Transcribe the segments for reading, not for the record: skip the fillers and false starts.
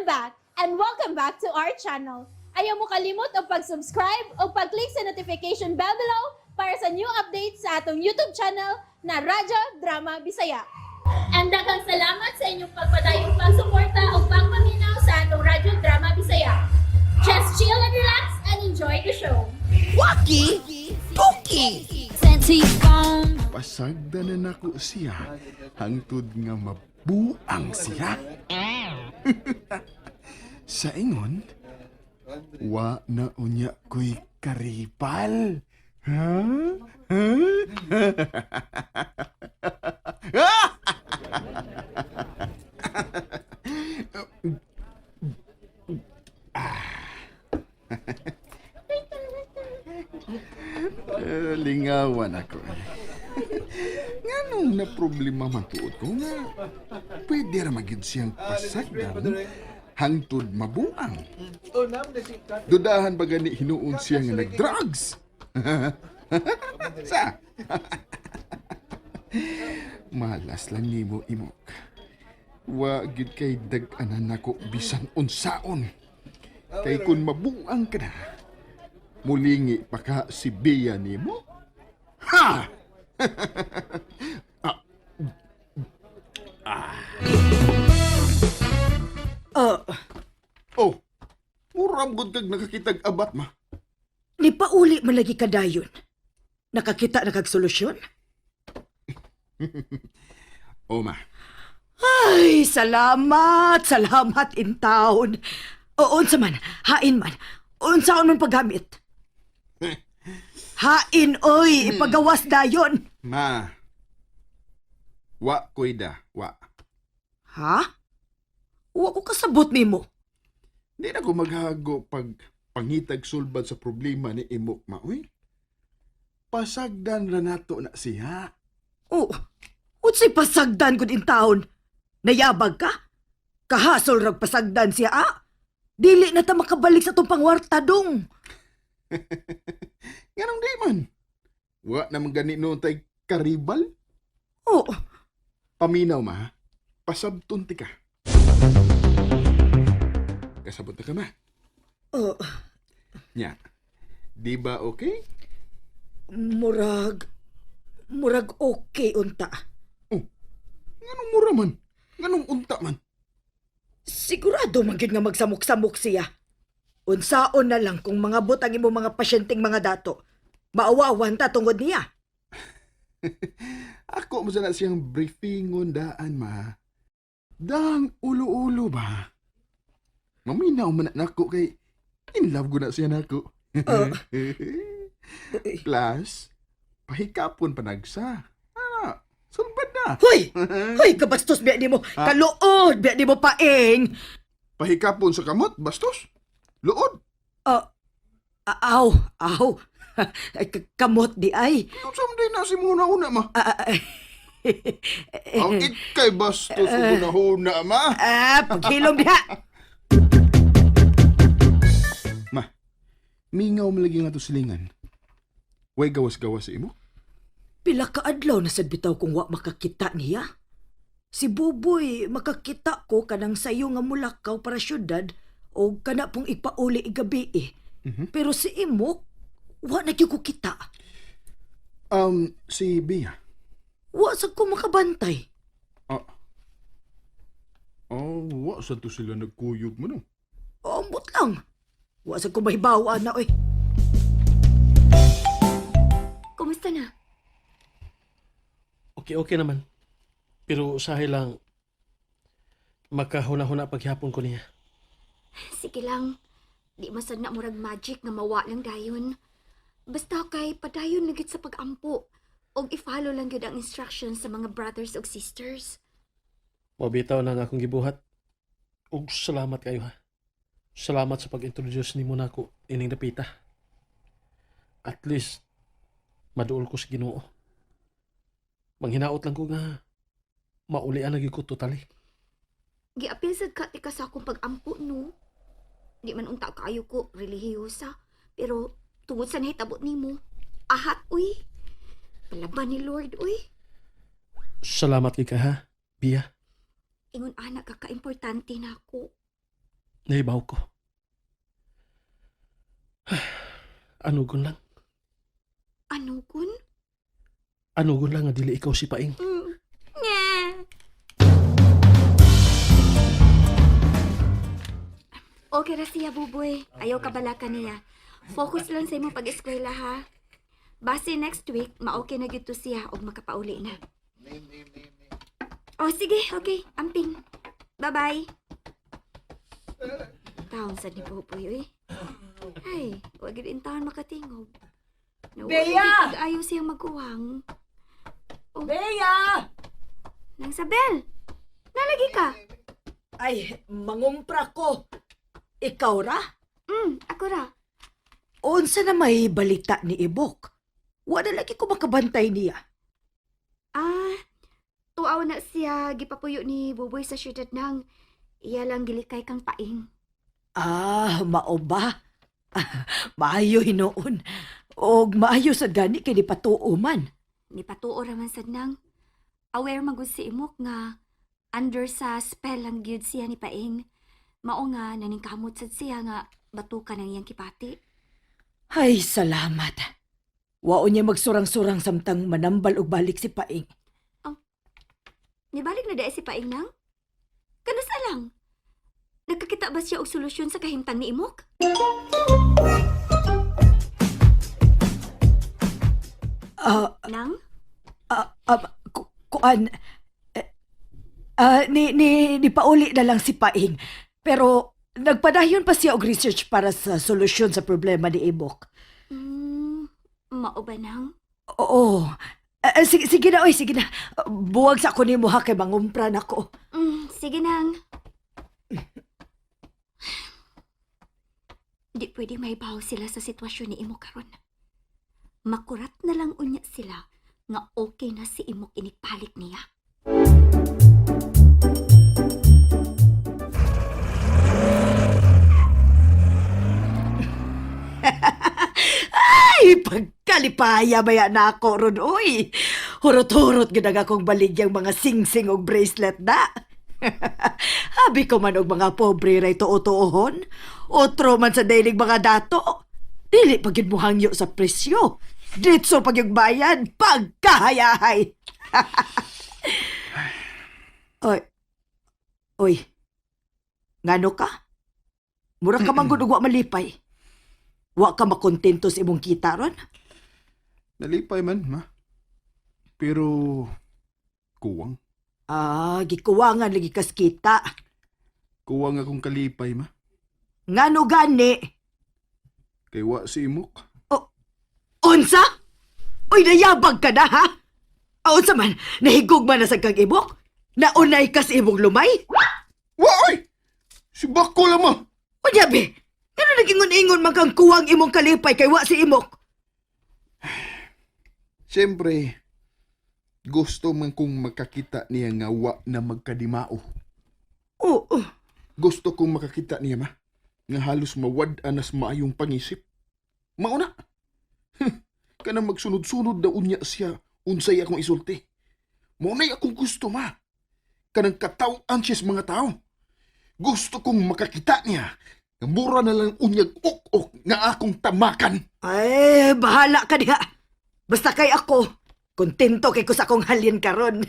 I'm back and welcome back to our channel. Ayaw mo kalimot og pag-subscribe o pag-click sa notification bell below para sa new updates sa atong YouTube channel na Radyo Drama Bisaya. And daghang salamat sa inyong pagpadayong pagsuporta o pagpaminaw sa atong Radyo Drama Bisaya. Just chill and relax and enjoy the show. Waki! Tuki! Sent to your phone. Pasagda na nako siya hangtod nga mabuang siya. Sa ingon, wa na unya ko'y karibal. Ha? Ha? Eh, lingawan ako eh. Nganong na problema man tuod ko nga pwede ra magyud siyang pasagdan hangtod mabuang. Dudahan ba gani hinuon siya nga nag-drugs? Sa? Malas lang nimo imok. Wa gid kay dag-anan nako bisan unsaon. Kay kun mabuang ka na, mulingi pa ka si Bea nimo? Ha! Oh, murang gud kag nakakitag abat ma. Nipauli man lagi ka dayon. Nakakita na kag solusyon? O ma, Ay, salamat, salamat in town. O, unsa man, hain man. Unsaon man paggamit. Hain, oy, ipagawas dayon. Ma. Wa koy da, wa. Ha? Wa ko kasabot nimo. Di na ko maghago pag pangitag sulbad sa problema ni imok ma, uy. Pasagdan ra nato na siya. O, unsay pasagdan gud in town? Nayabag ka? Kahasol rag pasagdan siya, ah? Dili na ta makabalik sa tong pangwarta dong. Nganong di man? Wa naman gani noon tay karibal. O, Paminaw ma, pasabton ti ka. Kasabot na ka ma. o, Nya, di ba okay? murag okay unta. Nganong mura man? Nganong unta man? Sigurado man gyud nga magsamok-samok siya. Unsaon na lang kung mga ang imong mga pasyenteng mga dato. Maawawan ta tungod niya. Ako mo sana siyang briefingon daan ma. Dang ulo-ulo ba? Maminaw man na nako kay in love ko na siya nako. Oh. Plus, pahikapon panagsa. Ah, sulbad na. Hoy! Hoy, kabastos biya nimo. Kaluod biya nimo paing. Pahikapon sa kamot, bastos. Luod. Oh, aw, aw. Ay, kamot di ay. Unsa man din na si muna una ma. Ah, ah, Ang ikay bastos ug hunahuna ma. Ah, paghilom diha. Ma, mingaw man lagi nga to silingan. Way gawas-gawas sa imo. Pila ka adlaw na sad bitaw kung wa makakita niya. Si Buboy makakita ko kanang sayo nga mulakaw para syudad o kana pong ipauli igabi eh. Pero si Imok, wa na gyud ko kita. Si Bea. Wa sa ko makabantay. Ah. Oh, wa sa to sila nagkuyog mo no. Ambot lang. Wa sa ko mahibaw na oy. Kumusta na? Okay, okay naman. Pero usahay lang, makahuna-huna paghapon ko niya. Sige lang. Di masad na murag magic nga mawa lang dayon. Basta kay padayon na gyud sa pag-ampo. Og i-follow lang gyud ang instructions sa mga brothers og sisters. Mabitaw na nga akong gibuhat. Ug salamat kayo ha. Salamat sa pag-introduce nimo nako ining dapita. At least, maduol ko sa Ginoo. Manghinaot lang ko nga maulian na gyud ko totally. Giapil sad ka tika sa akong pag-ampo no. Di man unta kaayo ko relihiyosa, pero tungod sa nahitabo nimo, ahat uy. Palaban ni Lord uy. Salamat kay ka ha, Bia. Ingon ana ka kaimportante na ako. Nahibaw ko. Anugon lang. Ano kun? Anugon lang nga dili ikaw si Paing. Nga. Okay ra siya, Buboy. Ayaw kabalaka niya. Focus lang sa imong pag-eskwela, ha? Base next week, ma-okay na gyud to siya og makapauli na. Oh, sige, okay. Amping. Bye-bye. Taon sa ni Buboy, uy. Ay, wag gyud intaon makatingog. Nawala Bea! gyud Ayaw siyang maguwang. Oh. Bea! Nang Sabel, nalagi ka. Ay, mangumpra ko. Ikaw ra? Ako ra. Unsa na may balita ni Ibok? Wala lagi ko makabantay niya. Ah, tuaw na siya gipapuyo ni Buboy sa syudad nang iya lang gilikay kang paing. Ah, mao ba? Maayo hinuon. Og maayo sa gani kay ni patuo man. Ni patuo ra man sad nang aware man gud si Imok nga under sa spell lang gyud siya ni paing. Mao nga naningkamot sad siya nga batukan ang iyang kipati. Ay, salamat. Wao niya magsurang-surang samtang manambal og balik si Paing. Nibalik na dae si paing nang? Kanus lang? Nagkakita ba siya og solusyon sa kahimtang ni Imok? Ah, Nang? kuan eh, ni pauli na lang si Paing. Pero nagpadayon pa siya og research para sa solusyon sa problema ni Ibok. Mao ba nang? Oo. Sige, sige na, oy, sige na. Buwag sa ako nimo ha kay mangumpra na ko. Sige nang. Di pwede maibaw sila sa sitwasyon ni Imok karon. Makurat na lang unya sila nga okay na si Imok inigpalik niya. Ay, pagkalipaya baya na ako ron, oy. Hurot-hurot gid ang akong baligyang mga singsing og bracelet na. Habi ko man og mga pobre ray tuo-tuohon. Otro man sa dailig mga dato. Dili pa gyud mo hangyo sa presyo. Ditso pag yung bayad, pagkahayahay. Oy. Oy. Ngano ka? Mura ka man gud og wa malipay. Wa ka makontento sa imong kita ron? Nalipay man, ma. Pero, kuwang. Ah, gikuwangan lagi kas kita. Kuwang akong kalipay, ma. Ngano gani? Kay wa si Imok. Unsa? Uy, nayabag ka na, ha? Ah, unsa man? Nahigog man na sa kang ibok? Naunay ka sa imong lumay? Wa, oy! Si Bako lang, ma! Unya, be! Ngano nagingon-ingon man kang kuwang imong kalipay kay wa si imok? Siyempre, gusto man kong makakita niya nga wa na magkadimao. Oo. Gusto kong makakita niya, ma. Nga halos mawad-an nas maayong pangisip. Mauna. Kanang magsunod-sunod na unya siya unsay akong isulti. Maunay akong gusto, ma. Kanang kataw-an siya sa mga tao. Gusto kong makakita niya. Nga mura na lang unyag ok-ok nga akong tamakan. Ay, bahala ka diha. Basta kay ako, kontento kay ko sa akong halin karon.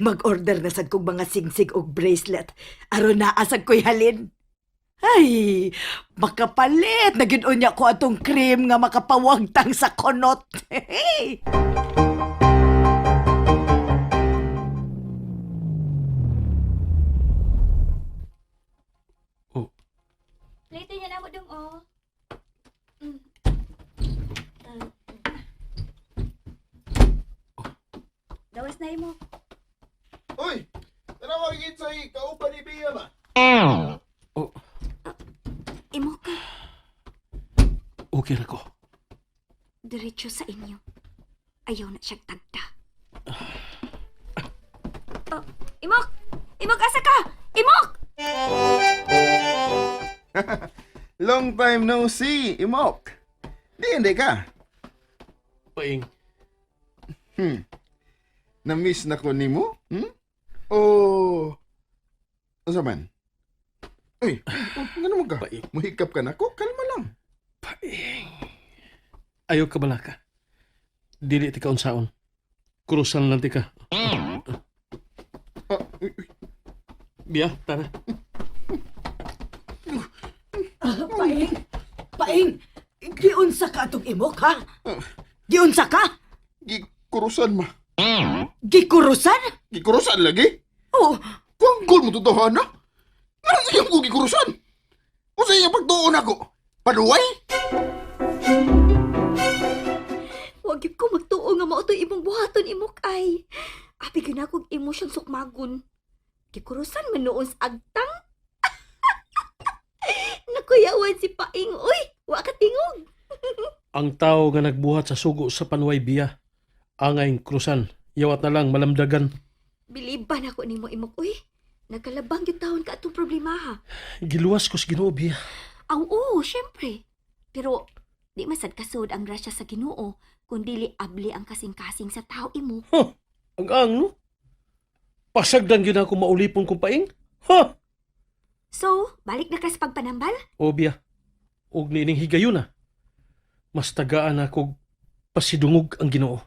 Mag-order na sad kog mga singsig og bracelet. Aron naa sad ko'y halin. Ay, makapalit na gyud unya ko atong cream nga makapawagtang sa konot. Hey! Oh, Later niya na mo dong oh. Dawas na imo. Uy! Tanawa gid sa kauban ni Bea, ma. oh, Imo ka okay ra ko. diretso sa inyo. Ayaw na siyang tagda. Oh, Imok! Imok, asa ka? Imok! Long time no see, Imok. Di hindi ka. Paing, Na-miss na ko nimo? Hmm? O... Unsa man? Uy, Uy, oh, ngano man ka? Paing. Muhikap ka na ko, kalma lang. Paing. Ayaw ka balaka. Dili ti ka unsaon. Kurusan lang ti ka. Ah, uy, uy. Biya, tara. Paing! Paing! Giunsa ka atong imok, ha? Giunsa ka? Gikurusan ma. Gikurusan? Gikurusan lagi? Oh, Kung mo totohan na? Anong iyong ko gikurusan? O sa iyang pagtuon ako? Paduway? Wag gyud ko magtuo nga mao to'y imong buhaton imok ay. Abi gyud na akong emosyon sukmagon. Gikurusan man noon sa agtang. Nakuyawan si Paing, uy, wa ka tingog. Ang tao nga nagbuhat sa sugo sa Panuay Biya. Angay krusan. Yawat na lang malamdagan. Biliban ako nimo imok, uy. Nagkalabang gyud taon ka atong problema ha. Giluwas ko sa Ginoo Biya. Aw, oo, syempre. Pero di masad kasud ang grasya sa Ginoo kung dili abli ang kasing-kasing sa tao imo. Huh, ang ang no? Pasagdan gyud ako maulipon kong paing. Ha! So, balik na ka sa pagpanambal? O Biya. Og niining higayon na. Mas tagaan ako pasidungog ang Ginoo.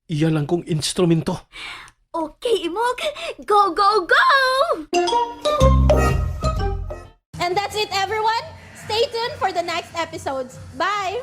Iya lang kong instrumento. Okay, imok. Go, go, go! And that's it, everyone. Stay tuned for the next episodes. Bye!